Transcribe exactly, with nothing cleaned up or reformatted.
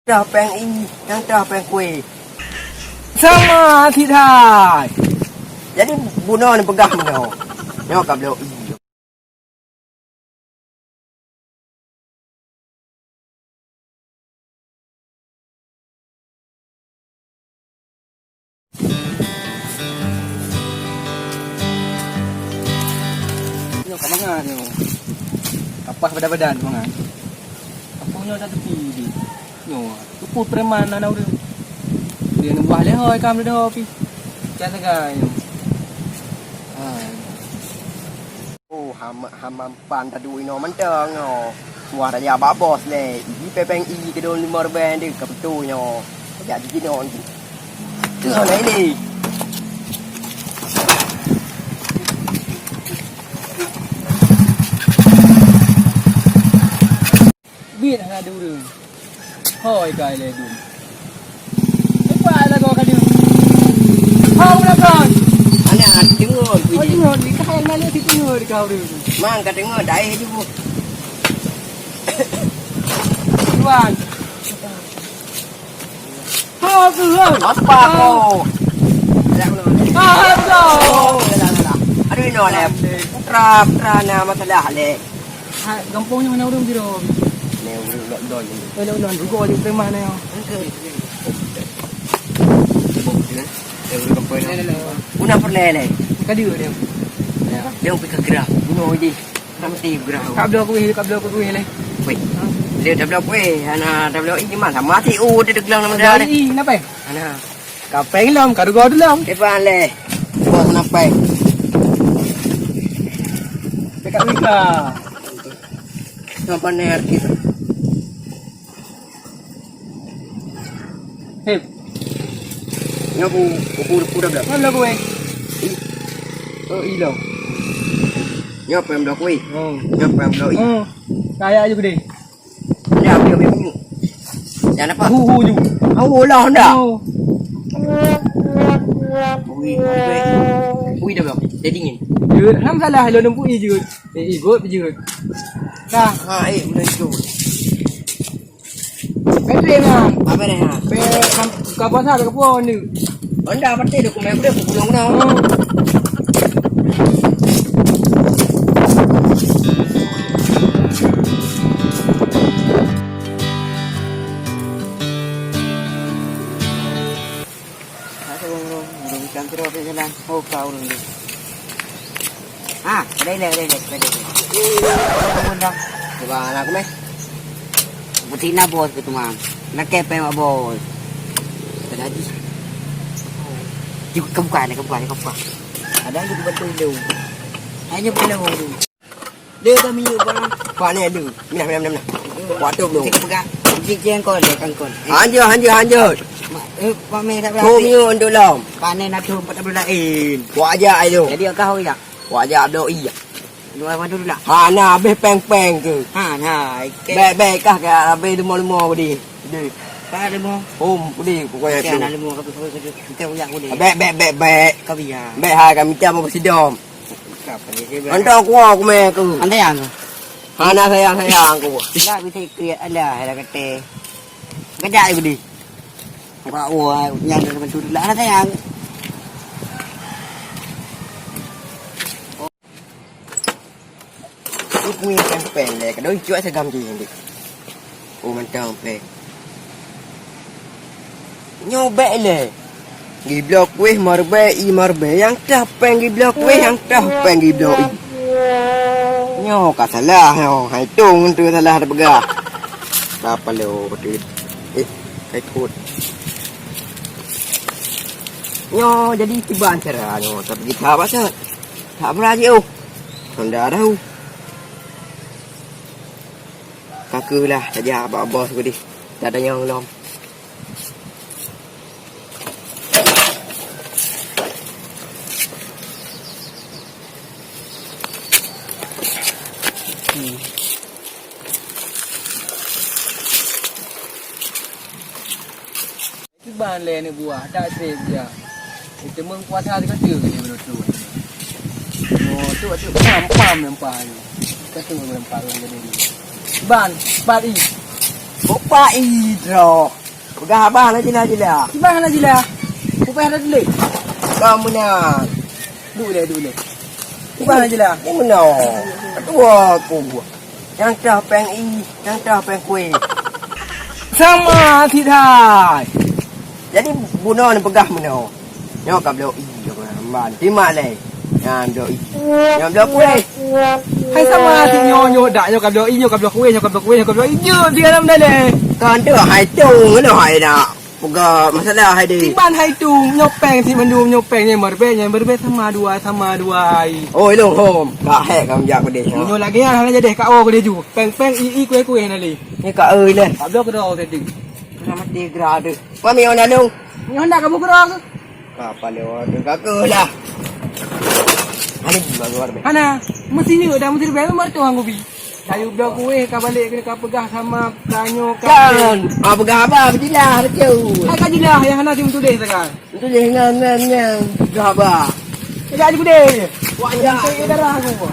Dah péng ié, nyang dah péng kueh. Sama cit hai. Jadi bunoe neupeugah meunoe. Nyoe ka bloe ié. Nyoe ka mangat nyoe. Kapah badan-badan mangat. Apa nyoe dah tepi di? Nyoe, teupeu preman na ureueng. Dia neumbah lehoi kam dah pi. Cak sagai nyoe. Hai. Oh, hama, hama pan tadu inoe mantong nyoe. Suah raja bak bos lé. Iji pepeng i keudong lima ribèe deuh ka beutôi nyoe. Jak jinoe. Teuh na ini. Bit hana deuh ureueng. Hôi kai lé dum. Cepat lagoe ka deuh. Hau lagoe. Ana teungoh. Oh, teungoh. Di kahai mana si teungoh di kau deuh. Mang ka teungoh dai ju. Tuan. Ha, tu, ha. Apa kau? Ha, ha, tu. Oh, dah, dah, dah. Aduh, inoe lé. Putra, putra na masalah lé. Ha, gampông nyoe na ureueng biro. Ni ureueng lon-lon ni. Oh, lon-lon. Rugoe je preman nyoe. Ni ureueng gampông ni. Dah, dah, dah. Guna pernah lé. Ka dia dia. Ya. Dia pergi ke gerah. Bunuh dia. Ka bloe kueh, ka bloe kueh lé. Weh. Dia dah bloe kueh, ana dah bloe ié mah sama si u dia teugelang nama dah. Ih, kenapa? Ana. Ka péng lom, ka rugoe lom. Depan lé. Buat kenapa? Dekat Wika. Kenapa ni artis? Hep. Nyoe bu, bu, bu, bu dah. Mana kueh? Ih. Oh, ilo. Nyoe peuet belas kueh. Oh. Nyoe peuet belas. Oh. Kaya aja gede. Dah, ambil, ambil, ambil. Jangan apa? Hu, hu, ju. Oh, lah, dah. Oh. Ui, ui, ui, dah belum? Dah dingin. Jut, ham salah, lo nempu i jut. Eh, i got jut. Dah. Ha, eh, udah jut. Petrol nah. Apa ni ha? Pe kam ka puasa ka puasa ni. Anda pasti dokumen boleh pulang dah. Assalamualaikum. Belum ikan terus jalan. Oh, kau dulu. Ha, kedai leh, kedai leh, kedai leh. Apa pun dah. Coba anak aku meh. Putih na bos ke tu, Mam? Nak kepeng mak bos. Tadi. Juga kebuka ni, kebuka ni, kebuka. Ada juga betul tu. Hanya boleh tu. Dia dah minyak barang. Pak ni ada. Minah, minah, minah, minah. Waktu belum. Cik pegang. Cik jengkol dia, kangkol. Hanjur, hanjur, hanjur. Mak, eh, Pak Meh tak berani. Kau minyak untuk lom. Pak ni nak tu empat puluh lain. Buat aja ai tu. Jadi kau ya. Wajah bloe ié. Dua madu dulu lah. Ha, na habéh péng-péng tu. Ha, na. Bèk, bèk kah ka habéh leumo-leumo budi. Deh. Ka leumo. Hom, budi pokoknya tu. Ka leumo, ka tu, ka tu, ka tu, ka tu, ka tu. Bèk, bèk, bèk, bèk. Ka biya. Bèk hai ka mita mau sidom. Ka apa dia, dia. Antara kuah aku meh tu. Andai yang. Ha, na sayang-sayang aku. Dah bisa ikut anda, dah kata. Kejap budi. Pak, wah, nyang dalam tu lah sayang. Ih, kuih péng-péng lé, kadang cuak sagam jih, Dik. Oh, mantong péng. Nyoe bèk lé. Gibloe kueh marbèe, i marbèe. Nyang tah péng gibloe kueh, nyang tah péng gibloe i. Nyoe ka salah, nyoe. Hai tong tu salah dah peugah. Apa lo, betul. Eh, hai kot. Nyoe jadi kiban cara nyoe, tapi kita apa sat? Tak berani oh. Honda dah. Kaku lah saja bak bos ku di. Tak ada yang lom. Hmm. Kiban lé aneuk buah, that trép jak. Teuma kuasa teuka teuk lé beureutu. Oh, tu, tu, pam, pam lampa nyoe. Ka teuk lampa ureueng jadi. Kiban, bat i. Upak i droe. Peugah abah na jila-jila. Kiban na jila. Upah ada tuléh. Ka meunan. Duek lé, duek lé. Kiban na jila. Ni meunoe. Dua ku. Nyang toh péng ie, nyang toh péng kueh. Sama cit hai. Jadi bunoe neupeugah meunoe. Nyoe ka bloe ie, ban. Timak lé. Nyan bloe ie. Nyan bloe kueh. Hai sama cit nyoe, nyoe dak, nyoe ka bloe ie, nyoe ka bloe kueh, nyoe ka bloe kueh, nyoe ka bloe ie. Jeuet sigoe lam daleh. Kan tu hai tu, nyoe hai nak. Peugah masalah hai deh. Kiban hai tu, nyoe péng cit mandum, nyoe péng nyan meureubeue, nyan meureubeue sama dua, sama dua hai. Oh, ilong hom. Ka hék ka meujak peudeh. Nyoe lagèe nyan hana jadeh ka o keudeh ju. Péng-péng, ie-ie, kueh-kueh na lé. Ni ka eu lé. Ka bloe keudroe tadi. Ka mati geura deh. Mami on anu. Nyoe hendak kamu keudroe ke? Ka pale on deh ka keu lah. Ani buka luar be. Hana, meusi nyoe dah meusi be meutuang gubi. Kayu bloe kueh ka balek kena ka peugah sama tanyoe ka. Kan, ah peugah abah beujilah betul. Hai ka jilah nyang hana cuma tuléh sagai. Tuléh ngan ngan ngan peugah abah. Tidak digude. Wah ya. Darah aku.